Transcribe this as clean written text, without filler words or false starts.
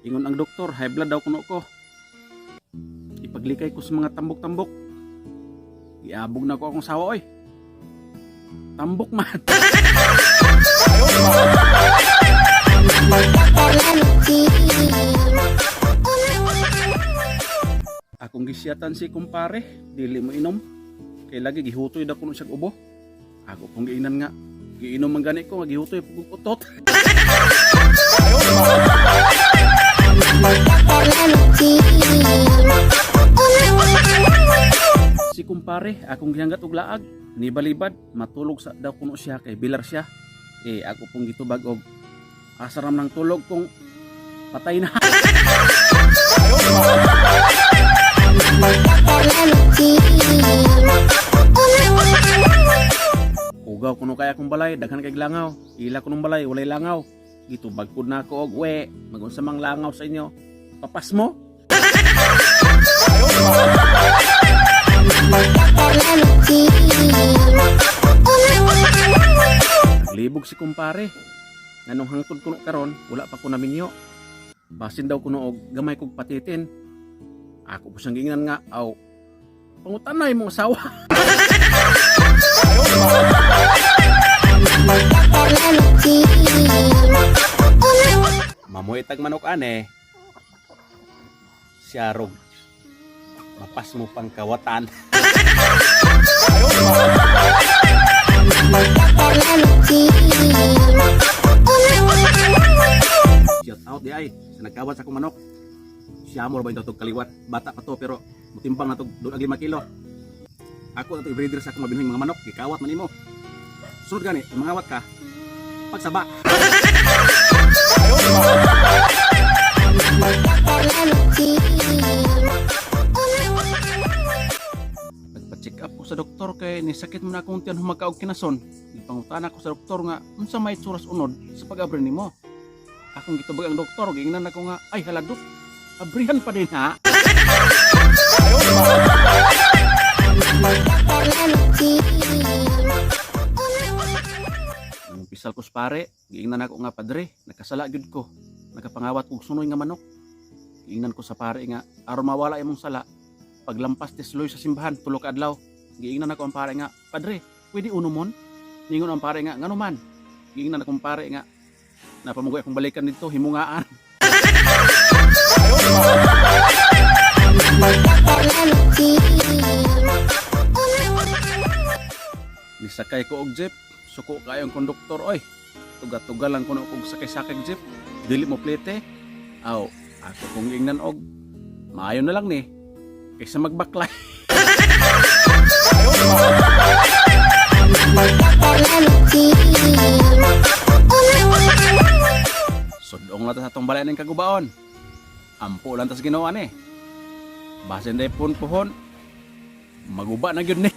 Ingon ang doktor, high blood daw kuno ko. Ipaglikay ko sa mga tambok-tambok. Giabog na ko akong sawa oy. Tambok man. Akong gisiyatan si kumpare, dili mo inom. Kay lagi gihutoy daw kuno siya ubo. Ako pong giinan nga, giinom man gani ko nga gihutoy pug utot. Si kumpare, akong gihanggat og laag, nibalibad, matulog sa daw kuno siya kay bilar siya. Eh ako pong gitubag og asaram ng tulog kung patay na. Ugaw kuno kay akong balay, daghan kay langaw. Ila kunong balay, walay langaw. Gitubag pud na ako og we, magunsa mang langaw sa inyo. Papas mo. Naglibog si kumpare. Nganong hangtod kuno karon, wala pa ko naminyo. Basin daw kuno og gamay kog patitin. Ako po siyang giingnan nga, aw, pangutanay mong asawa. Mamuhay tag manok ane. Siyarog. Mapas mo pang kawatan. Shout out di ay sa nagkawat sa akong manok. Siya mo ba yung tog kaliwat? Bata pa to pero mutimbang na to doon ag 5 kilo. Ako na to i-breeder sa akong mabinhing mga manok. Gikawat man imo. Sunod gani, kung mangawat ka, pagsaba. Nagpa-check up ko sa doktor kay nisakit mo na akong tiyan humagkaog kinason. Gipangutana ko sa doktor nga unsa may itsura sa unod sa pag-abri nimo. Akong gitubag ang doktor, giingnan ako nga ay haladok. Abrihan pa din ha. Nangumpisal ko sa pare, giingnan ako nga padre, nakasala gyud ko. Nakapangawat kog sunoy nga manok. Giingnan ko sa pare nga aron mawala imong sala. Paglampas tisloy sa simbahan 3 ka adlaw. Giingnan ako ang pare nga, "Padre, pwede unomon?" Ningon ang pare nga, "Ngano man?" Giingnan akong pare nga, napamugoy akong balikan dito, himungaan. Nisakay ko og jeep, suko kayo ang konduktor oy. Tuga-tuga lang kuno og sakay-sakay jeep. Dili mo plete. Aw, ako kong ingnan og maayo na lang ni kaysa magbaklay. Sudong lang ta sa atong balay ning kagubaon. Ampo lang tas Ginoo ani. Basin day pun puhon. Maguba na gyud ni.